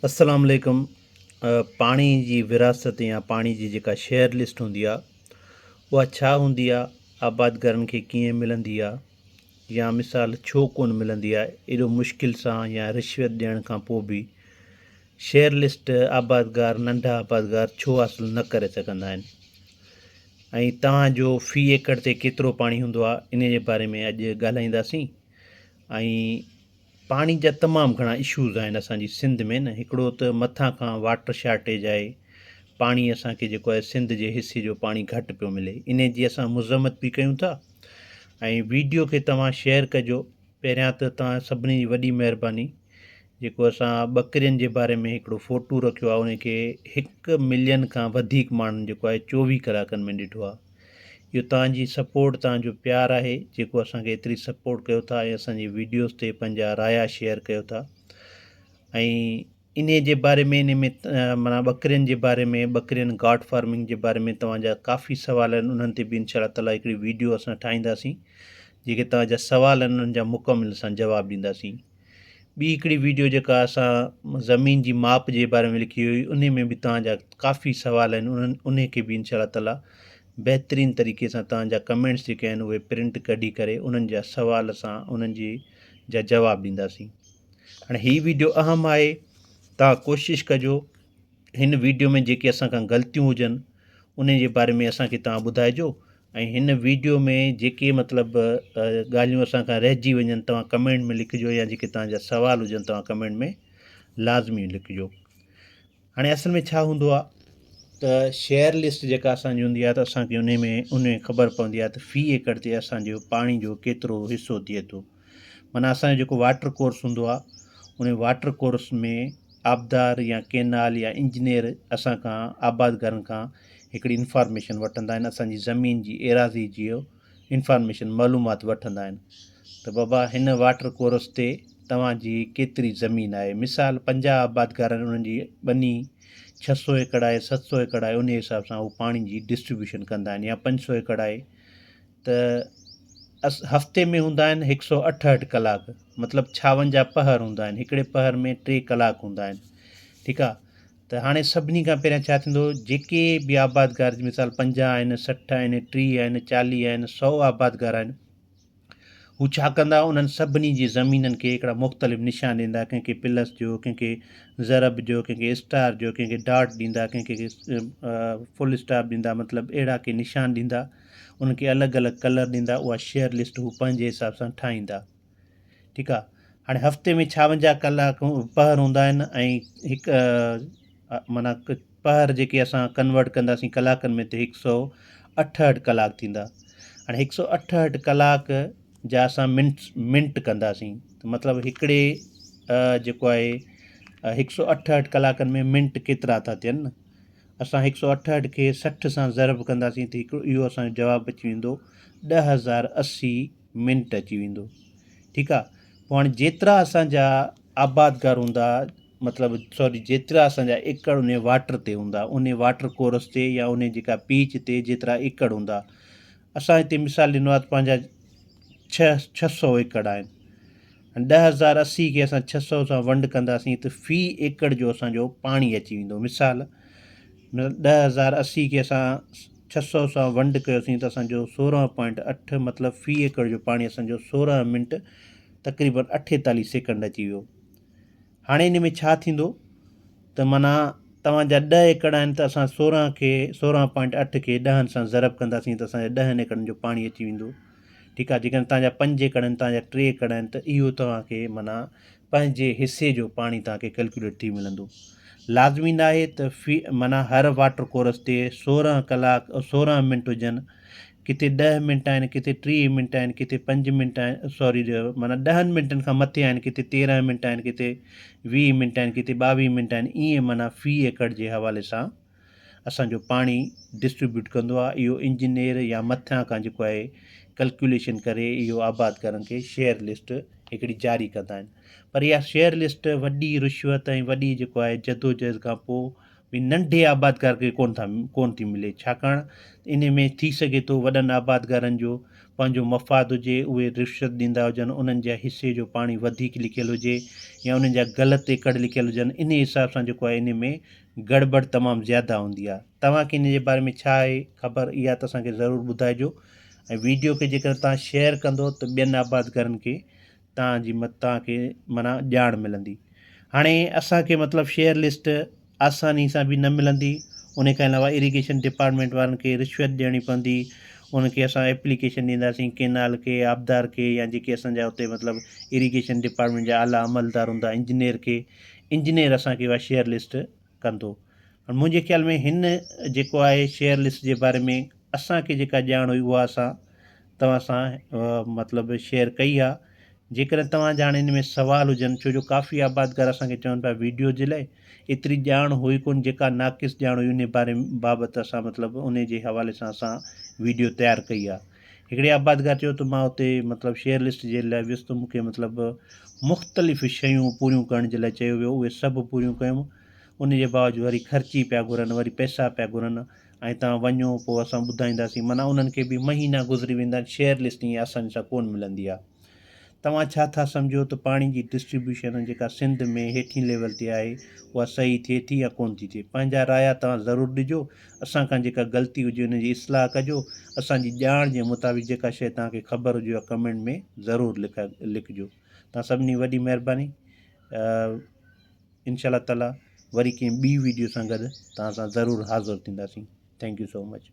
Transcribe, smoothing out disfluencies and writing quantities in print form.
السلام عليڪم پاڻي جي ورهاست يا پاڻي جي جيڪا شيئر لسٽ هوندي آ اها ڇا هوندي آ آبادگارن کي ڪيئن ملندي آ يا مثال ڇو ڪون ملندي آ ايڏو مشڪل سان يا رشوت ڏيڻ کان پوء به شيئر لسٽ آبادگار ننڍا آبادگار ڇو حاصل نه ڪري سگهندا آهن ۽ توهان جو في ايڪڙ تي ڪيترو پاڻي هوندو آ ان جي باري ۾ اڄ ڳالهائينداسين ۽ پاڻي جا تمام گهڻا اشوز آهن اسان جي سنڌ ۾ نه هڪڙو ته مٿان کان واٽر شارٽيج آهي پاڻي اسان کي جيڪو آهي سنڌ جي حصي جو پاڻي گهٽ پيو ملي انهي جي اسان مذمت به ڪيون ٿا ۽ ويڊيو کي توهان شيئر ڪجو پهريان ته توهان سڀني جي وڏي مهرباني جيڪو اسان ٻڪرين جي باري ۾ هڪڙو فوٽو رکيو آهي ان کي هڪ ملين کان وڌيڪ ماڻهن جيڪو آهي 24 ڪلاڪن ۾ ڏٺو آهي اهو توهان جي سپورٽ توهان جو پيار آهي جيڪو اسان کي ايتري سپورٽ ڪيو ٿا ۽ اسان جي ويڊيوز تي پنهنجا رايا شيئر ڪيو ٿا ۽ انهي جي باري ۾ انهي ۾ معنيٰ ٻڪرين جي باري ۾ ٻڪرين گاٽ فارمنگ جي باري ۾ توهان جا ڪافي سوال آهن انهن تي به انشاء الله تعالٰي هڪڙي ويڊيو اسان ٺاهينداسين جيڪي توهان جا سوال آهن انهن جا مڪمل اسان جواب ڏينداسين ٻي هڪڙي ويڊيو جيڪا اسان زمين جي ماپ جي باري ۾ لکي هئي انهي ۾ به توهان جا ڪافي سوال آهن انهن انهي کي به انشاء الله تعالي بهترين طريقي سان توهان جا ڪمينٽس جيڪي آهن اهي پرنٽ ڪڍي ڪري انهن جا سوال سان انهن جي جا جواب ڏينداسين هاڻي هي ويڊيو اهم آهي توهان ڪوشش ڪجو هن ويڊيو ۾ جيڪي اسان کان غلطيون هجن انهن جي باري ۾ اسان کي توهان ٻڌائجو ۽ هن ويڊيو ۾ جيڪي مطلب ڳالهيون اسان کان رهجي وڃن توهان ڪمينٽ ۾ لکجو يا جيڪي توهان جا سوال هجن توهان ڪمينٽ ۾ لازمي لکجو هاڻي اصل ۾ ڇا هوندو آهي ته شيئر لسٽ جيڪا اسان جي هوندي آهي ته اسان کي ان ۾ ان ۾ خبر پوندي آهي ته في ايڪڙ تي اسان جو پاڻي جو ڪيترو حصو ٿئي ٿو معنيٰ اسان جو جيڪو واٽر ڪورس هوندو آهي ان واٽر ڪورس ۾ آبدار يا ڪينال يا انجنيئر اسان کان آبادگارن کان هڪڙي انفارميشن وٺندا آهن اسان جي زمين جي ايراضي جي انفارميشن معلومات وٺندا آهن ته بابا هن واٽر ڪورس تي توهان جي ڪيتري زمين آهي مثال 50 آبادگار آهن انهن جي ٻني 600 ايڪڙ آهي 700 ايڪڙ آهي ان حساب سان هو پاڻي جي ڊسٽريبيوشن ڪندا آهن يا 500 ايڪڙ آهي ته هفتي ۾ هوندا آهن هڪ سئو اٺهٺ ڪلاڪ مطلب ڇاونجاهه پهر هوندا آهن هڪڙي پهر ۾ ٽي ڪلاڪ هوندا آهن ٺيڪ آ ته هاڻي سڀني کان پهريان ڇا ٿيندو جيڪي به آبادگار مثال 50 آهن 60 آهن 30 آهن 40 آهن 100 آبادگار آهن هو ڇا ڪندا انهن سڀني جي زمينن کي هڪڙا مختلف نشان ڏيندا ڪنهن کي پلس جو ڪنهن کي ضرب جو ڪنهن کي اسٽار جو ڪنهن کي ڊاٽ ڏيندا ڪنهن کي فل اسٽاپ ڏيندا مطلب اهڙا ڪي نشان ڏيندا انهن کي الڳ الڳ ڪلر ڏيندا اها شيئر لسٽ هو پنهنجي حساب سان ٺاهيندا ٺيڪ آ هاڻي هفتي ۾ 56 ڪلاڪ پهر هوندا آهن ۽ هڪ معنيٰ پهر جيڪي اسان ڪنورٽ ڪنداسين ڪلاڪن ۾ ته هڪ سو اٺهٺ ڪلاڪ ٿيندا هاڻي هڪ سو اٺهٺ ڪلاڪ جا اسان منٽس منٽ ڪنداسين ته مطلب هڪڙي جيڪو آهي هڪ سو اٺهٺ ڪلاڪن ۾ منٽ ڪيترا ٿا ٿين اسان هڪ سو اٺهٺ کي 60 سان ضرب ڪنداسين ته هڪڙو اهو اسان جو جواب اچي ويندو 10,080 منٽ اچي ويندو ٺيڪ آ پوء هاڻي جيترا اسان جا آبادگار هوندا مطلب سوري جيترا اسان جا ايڪڙ ان واٽر تي هوندا ان واٽر ڪورس تي يا ان جيڪا پيچ تي جيترا ايڪڙ هوندا اسان هتي مثال ڏنو آ ته پنهنجا 600 ايڪڙ آهن 10,080 کي اسان 600 سان ونڊ ڪنداسين ته في ايڪڙ جو اسان جو پاڻي اچي ويندو. مثال 10,080 کي اسان 600 سان ونڊ ڪيوسين ته اسان جو 16.8 مطلب في ايڪڙ جو پاڻي اسان جو 16 منٽ تقريبن 48 سيڪنڊ اچي ويو. هاڻي ان ۾ ڇا ٿيندو ته معنيٰ توهان جا 10 ايڪڙ آهن ته اسان 16 کي 16.8 کي ڏهن سان ضرب ڪنداسين ته اسان جا ڏهن ايڪڙن جو پاڻي اچي ويندو. ٺيڪ آهي جيڪڏهن توهان جا پنج ايڪڙ آهن توهان جا ٽي ايڪڙ آهن ته اهو توهان کي معنيٰ پنهنجي حصي جو پاڻي توهان کي ڪلڪيوليٽ ٿي ملندو لازمي ناهي ته في معنيٰ هر واٽر ڪورس تي 16 ڪلاڪ 16 منٽ هجن ڪٿي 10 منٽ آهن ڪٿي 30 منٽ آهن ڪٿي 5 منٽ آهن سوري معنيٰ ڏهن منٽن کان مٿي آهن ڪٿي 13 منٽ آهن ڪٿي 20 منٽ آهن ڪٿي 22 منٽ آهن ائين معنيٰ في ايڪڙ جي حوالي سان اسان جو پاڻي ڊسٽريبيوٽ ڪندو آهي اهو انجنيئر يا مٿان کان جيڪو آهي ڪلڪيوليشن ڪري اهو آبادگارن کي شيئر لسٽ هڪڙي جاري ڪندا آهن پر اها شيئر لسٽ وڏي رشوت ۽ وڏي جيڪو آهي جدوجهد کان پوء به ننڍي آبادگار کي ڪون ٿا ڪون ٿي ملي ڇاڪاڻ ان ۾ ٿي سگهي ٿو وڏن آبادگارن جو پنهنجو مفاد هجي اهي رشوت ڏيندا هجن انهن جا حصي جو پاڻي وڌيڪ لکيل هجي يا انهن جا غلط ايڪڙ لکيل هجن انهي حساب سان جيڪو آهي انهي ۾ گڙٻڙ تمام زياده هوندي آهي توهان کي ان جي باري ۾ ڇا آهي خبر اها ته اسان کي ضرور ٻڌائجو ۽ ويڊيو کي جيڪڏهن توهان شيئر ڪندو ته ٻين آبادگارن کي توهان جي توهان کي معنيٰ ڄاڻ ملندي هاڻي اسان کي مطلب شيئر لسٽ آساني سان به نه ملندي ان کان علاوه اريگيشن ڊپارٽمينٽ وارن کي رشوت ڏيڻي پوندي ان کي اسان ايپليڪيشن ڏينداسين ڪينال کي آبدار کي يا جيڪي اسان جا اتي مطلب اريگيشن ڊپارٽمينٽ جا اعليٰ عملدار هوندا انجنيئر کي انجنيئر اسان کي اها شيئر لسٽ ڪندو منهنجي خيال ۾ هن جيڪو آهي شيئر لسٽ جي باري ۾ اسان کي جيڪا ڄاڻ هئي اها اسان توهان سان مطلب شيئر ڪئي آ جيڪڏهن توهان جا هاڻي ان ۾ سوال هجن ڇو جو ڪافي آبادگار اسان کي چون پيا ويڊيو جي لاء ايتري ڄاڻ هئي ڪون جيڪا ناقص ڄاڻ هئي ان باري بابت اسان مطلب ان جي حوالي سان اسان ويڊيو تيار ڪئي آ هڪڙي آبادگار چيو ته مان اتي مطلب شيئر لسٽ جي لاء ويس ته مونکي مطلب مختلف شيون پوريون ڪرڻ جي لاء چيو ويو اهي سڀ پوريون ڪيم ان جي باوجود وري خرچي پيا گهرن وري پئسا پيا گهرن ۽ توهان وڃو پوء اسان ٻڌائينداسين معنيٰ انهن کي به مهينا گذري ويندا آهن شيئر لسٽ ائين آساني سان ڪونه ملندي آهي توهان ڇا ٿا سمجهو ته پاڻي جي ڊسٽريبيوشن جيڪا سنڌ ۾ هيٺين ليول تي آهي اها صحيح ٿئي ٿي يا ڪونه ٿي ٿئي پنهنجا رايا توهان ضرور ڏجو اسان کان جيڪا غلطي هجي ان جي اصلاح ڪجو اسان جي ڄاڻ جي مطابق جيڪا شيء توهان کي خبر هجي اها ڪمينٽ ۾ ضرور لکجو توهان سڀني وڏي مهرباني انشاء الله تعالي وري ڪنهن ٻي ويڊيو سان گڏ توهان سان ضرور حاضر ٿينداسين thank you so much.